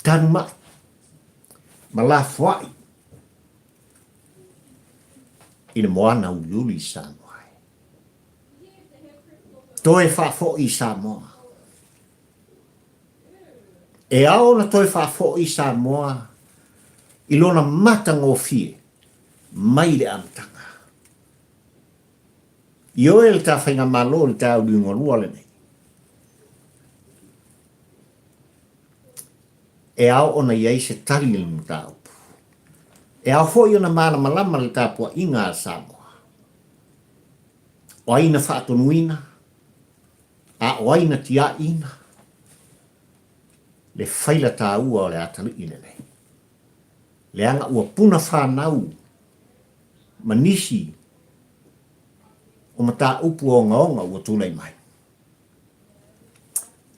Tanumai. Ma lafoai i le moana uliuli i Samoa e. Toe faafoi i Samoa. E ao ona toe faafoi Samoa i lona matagofie mai le amataga. Ioe le ta faigamalo i le taeao liugalua lenei. E ao ona i ai se tali i le mataupu. E ao foi ona malamalama le tapuaiga a Samoa. O ai na faatonuina, a o ai na tiaiina le faila taua o le atalii lenei? Leaga ua puna fanau ma nisi o mataupu ogaoga ua tulai mai,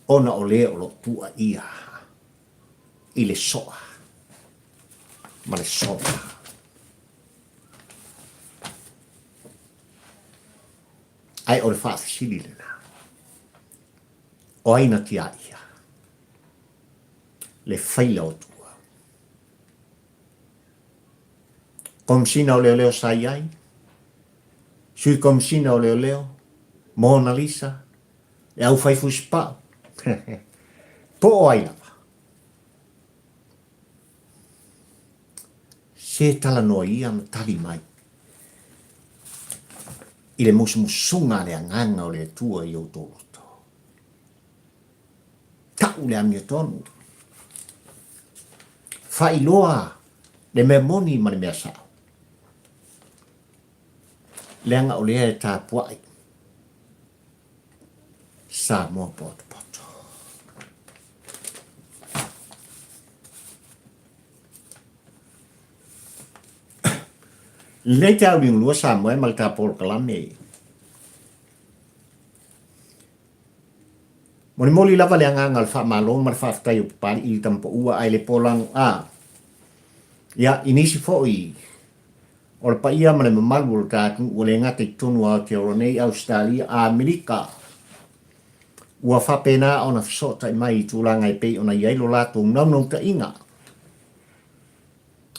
ona o le o lo o tuuaia i le soa ma le sola. Ae o le faafesili lena, o ai na tiaia le faila o Tuuau? Komesina o Leoleo sa i ai, Sui Komesina o Leoleo, Mona Lisa, le aufai fusipau, po o ai lava. Se talanoa ia ma tali mai i le musumusuga a le Agaga o le Atua i outou loto. Tau le amiotonu. Faailoa le mea moni ma le mea sao. Leaga o lea e tapuai Samoa potopoto. Lelei te auligalua Samoa e ma le ta polokalame. Molimoli lava le agaga o le faamalo ma le faafetai o Papali'i i le Tamapaua ae le polago a ia i nisi foi o le paia ma le mamalu o le ta atunuu ua le gata i totonu o Aotearoa nei, Ausetalia, Amerika, ua faapena ona fesootai mai i tulaga e pei ona i ai lo latou naunautaiga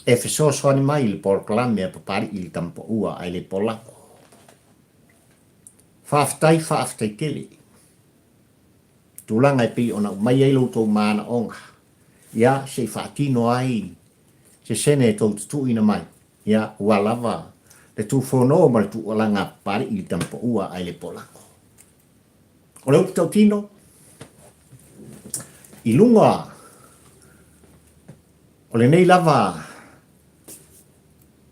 e fesoasoani mai i le polokalame a Papali'i i le Tamapaua ae le polago. Faafetai, faafetai tele. Tulaga e pei ona aumai ai lo outou manaoga, ia, se i faatino ai se sene e tou te tuuina mai, ia, ua lava le tufono ma le tuualaga a Papali'i i le tamapaua ae le polago. O le upu tautino, i luga o lenei lava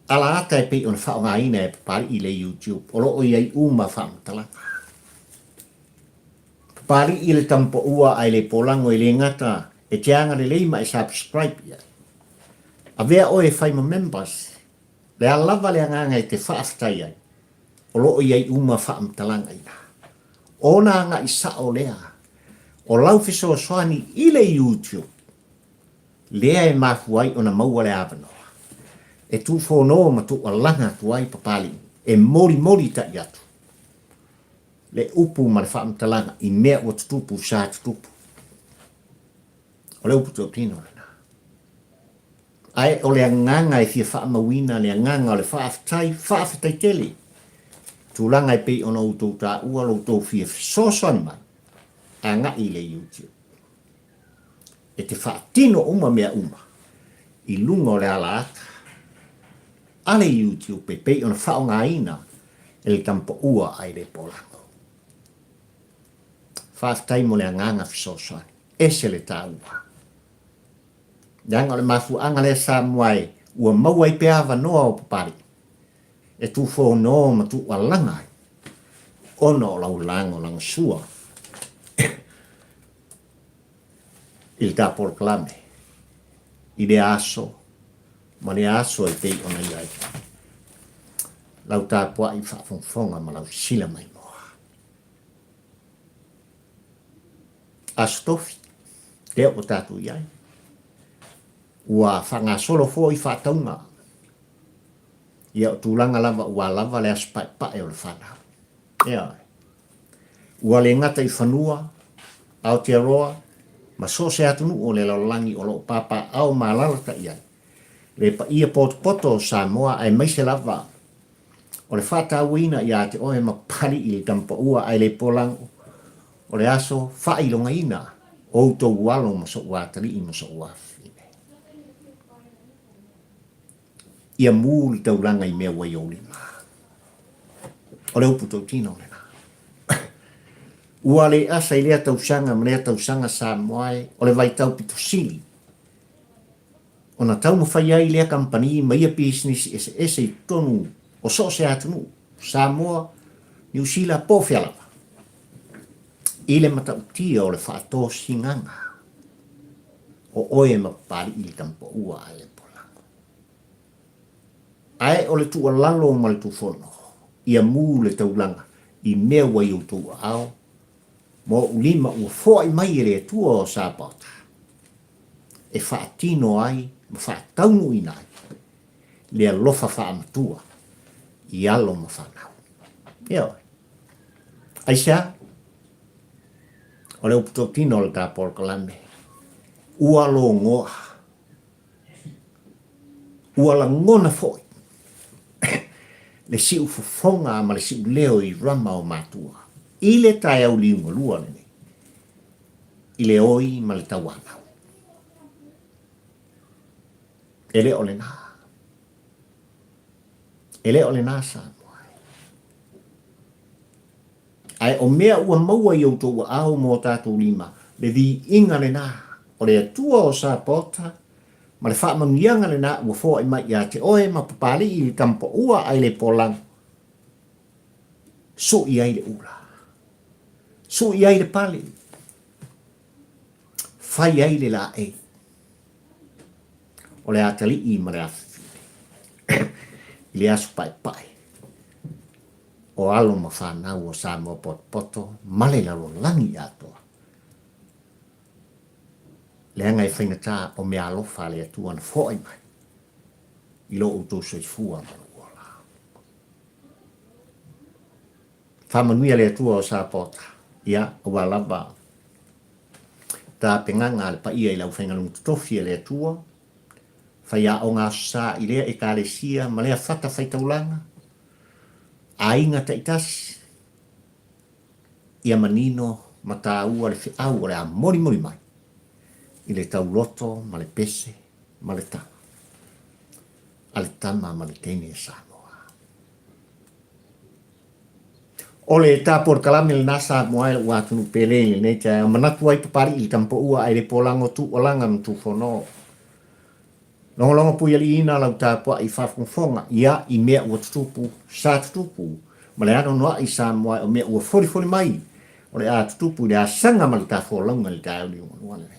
ala ata e pei ona faaaogaina e Papali'i i le YouTube, o lo o i ai uma faamatalaga. Papali'i le tamapaua ae le polago e le gata e te agalelei ma e subscribe i ai. Avea oe e fai ma members, le a lava le agaga e te faafetai ai, o lo o i ai uma faamatalaga i ina. Ona agai sao lea o lau fesoasoani i le YouTube lea e mafua ai ona maua le avanoa e tuufono ma tuualaga atu ai Papali'i e molimoli tai atu le upu ma le faamatalaga i mea ua tutupu sa tutupu. O le upu tautino lena. Ae o le agaga e fia faamauina le agaga o le faafetai, faafetai tele. Tulaga e pei ona outou taua lo outou fia fesoasoani mai, agai i le YouTube. E te faatino uma mea uma i luga o le ala ata a le YouTube e pei ona faaaogaina e le tamapaua a i le polago. Faafetai mo le agaga fesoasoani. Ese le taua. Leaga o le mafuaaga lea Samoa e ua maua ai pea avanoa o Papali'i e tufono ma tuualaga ai ona o lau lagolagosua i le ta polokalame i lea aso ma lea aso e pei ona i ai lau tapuai faafogafoga ma lau sila maimoa. Aso Tofi, lea ua tatou i ai. Ua faagasolo foi faatauga. Ia o tulaga lava ua lava le aso paepae o le fanau. Ioe. Ua le gata i fanua, Aotearoa, ma so o se atunuu o le lalolagi o lo o papaaao ma alaalatai ai le paia potopoto o Samoa aemaise lava o le faatauaina ia te oe ma Papali'i le Tamapaua ae le polago. O le aso faailogaina o outou alo ma so'u atalii ma so'u afafine. Ia mu le taulaga i mea ua i ou lima. O le upu tautino lena. Ua le asa i lea tausaga ma lea tausaga Samoa e, o le vaitau pito sili ona taumafai ai lea kamupani ma ia pisinisi eseese i totonu o so o se atunuu, Samoa, Niu Sila po o fea lava, i le matautia o le faatosinaga o oe ma Papali'i le Tamapaua a le Polago. Ae o le tuualalo ma le tufono, ia mu le taulaga i mea ua i outou aao, ma ou lima ua foai mai e le Atua o Sapaota, e faatino ai ma faataunuuina ai le alofa faamatua i alo ma fanau. Ioe. Aisea? O le upu tautino o le ta polokalame, ua logoa, ua lagona foi le siufofoga ma le siuleo i rama o matua i le taeao liugalua lenei, i le oi ma le tauanau. E le o lena. E le o lena Samoa. Ae o mea ua maua i outou aao ma o tatou lima, le viiga lena o le Atua o Sapaota, ma le faamanuiaga lena ua foai mai ia te oe ma Papali'i i le tamapaua ae le polago, sui ai le ula, sui ai le pale, fai ai le laei o le atalii ma le afafine i le aso paepae o alo ma fanau o Samoa potopoto ma le lalolagi atoa. Leaga e faigata o meaalofa a le Atua na foai mai i lo outou soifua ma lou ola. Faamanuia le Atua o Sapaota, ia, aua lava tapenaga a le paia i le aufaigaluega totofi a le Atua, faiaoga Aso Sa i lea Ekalesia ma lea fatafaitaulaga, aiga taitasi, ia manino ma taua le feau o le a molimoli mai i le tauloto ma le pese ma le tala a le tama ma le teine a Samoa. O le ta polokalame lena Samoa e lou atunuu pele i lenei taeao, manatu ai Papali'i i le Tamapaua ae le polago tuualaga ma tufono. Logologo puialiiina lau tapuai faafogafoga ia i mea ua tutupu, sa tutupu, ma le anoanoai Samoa o mea ua folifoli mai o le a tutupu i le asaga ma le tafolauga i le taeao liugalua lenei.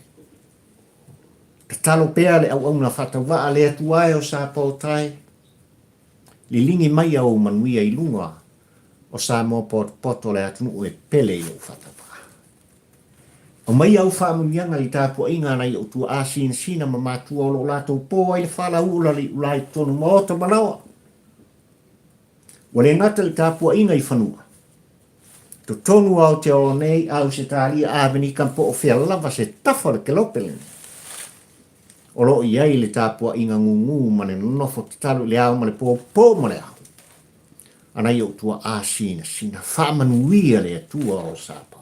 Tatalo pea le auauna faatauvaa le Atua e o Sapaotae, liligi mai a ou manuia i luga o Samoa potopoto le atunuu e pele i lou faatauvaa. Aumaia au faamanuiaga i le tapuaiga a nai ou tuaa sinasina ma matua o lo o latou po ai le fala ula le iulā i totonu maota ma laoa. Ua le gata i le tapuaiga i fanua, totonu o Aotearoa nei, Ausetalia, Amerika po o fea lava se tafa o le kelope lenei. O lo o i ai le tapuaiga gugū ma le nonofo tatalo i le ao ma le po, po ma le ao. A nai ou tuaa sinasina, faamanuia le Atua o Sapaota.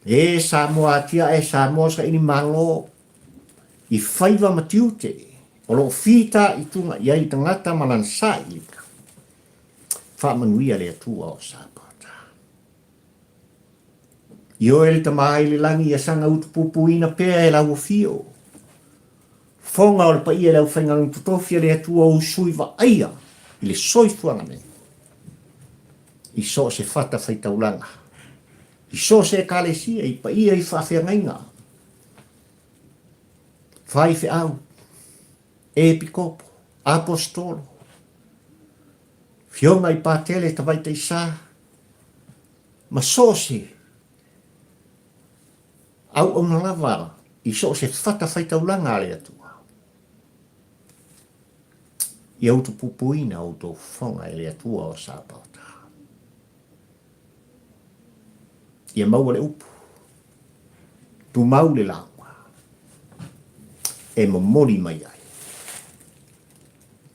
E Samoa atiae, Samoa saili malo, i faiva ma tiute, o lo o fita i tuga i ai tagata ma lana sailiga. Faamanuia le Atua o Sapaota. Ioe le Tama i le lagi ia saga utupupuina pea e lau afio. Fofoga o le paia i le aufaigaluega totofi a le Atua ou sui vaaia i le soifuaga nei. I so o se fata faitaulaga, i so o se ekalesia, i paia i faafeagaiga, faifeau, epikopo, aposetolo, fioga i patele tavaitaisa, ma so o se auauna lava i so o se fatafaitaulaga a le Atua. Ia utupupuina outou fofoga e le Atua o Sapaota. Ia maua le upu, tumau le lauga, e momoli mai ai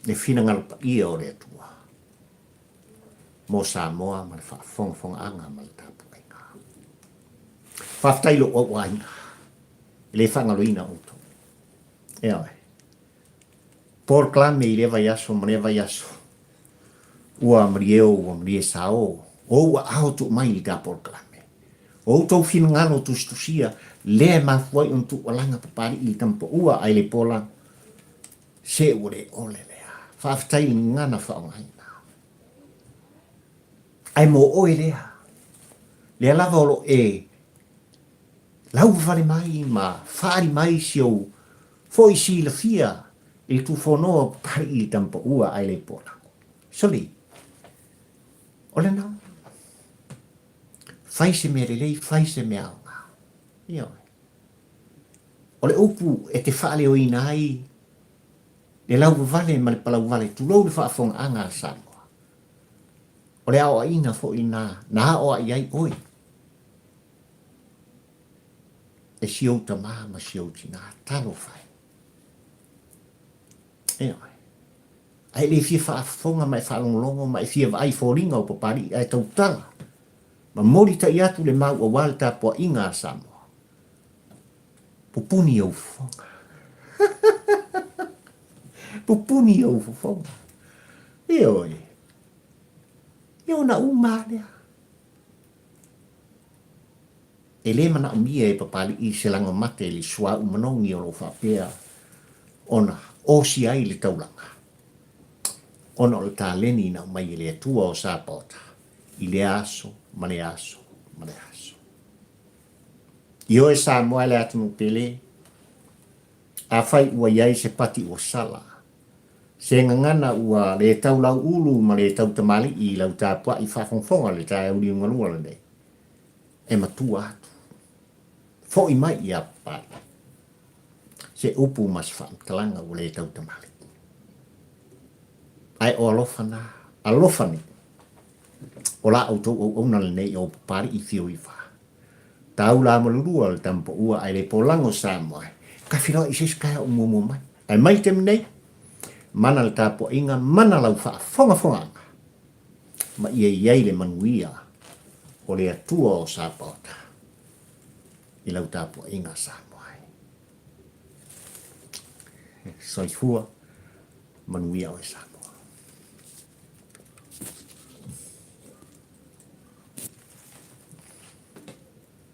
le finagalo paia o le Atua mo Samoa ma le faafogafogaaga ma le tapuaiga. Faafetai i lou auaiga. E le faagaloina outou. Ioe. Polokalame i lea vaiaso ma lea vaiaso. Ua malie o ua malie sa o. O ou aao tuu mai i le ta polokalame. O outou finagalo tusitusia lea e mafua ai ona tuualaga Papalii i le tamapaua ae le pola se ua le ole lea. Faafetai i le gagana faaaogaina. Ae mo oe lea. Lea lava o lo e lauvavale mai ma faaali mai si ou foi silafia i le tufonoa o Papalii i le tamapaua ae le pola. Soli, o lena. Fai se mea lelei, fai se mea aoga. Ioe. O le upu e te faaleoina ai le lauvavale ma le palauvale, tulou le faafogaaga a Samoa. O le aoaiga foi lena na aoai ai oe e si ou tamā ma si ou tinā. Talofa e. Ioe. Ae le fia faafofoga ma e faalogologo ma e fia vaai i foliga o Papalii ae tautala ma molitai atu le mau aua le tapuaiga a Samoa. Pupuni ou fofoga. Pupuni ou fofoga. Ioe. Ia ona uma lava lea. E le manaomia e Papalii se lago mate i le suauu manogi o lo o faapea ona osi ai le taulaga, ona o le taleni na aumai e le Atua o Sapaota i lea aso ma lea aso ma lea aso. Ioe Samoa e le atunuu pele, afai ua i ai se pati ua sala, se gagana ua le tau lauulu ma le tau tamalii i lau tapuai faafogafoga i le taeao liugalua lenei, e matua atu. Foi mai ia Papalii. Se upu ma se faamatalaga ua le tau tamalii. Ae o alofa na, alofa nei. O la outou auauna lenei o Papalii Fio Iva. Taula malulua le tamapaua ae le polago Samoa e tafiloa i se isi taeao o muamua mai. Ae mai le taimi nei, mana le tapuaiga, mana lau faafogafogaaga ma ia i ai le manuia o le Atua o Sapaota i lau tapuaiga Samoa e. Soifua manuia oe Samoa.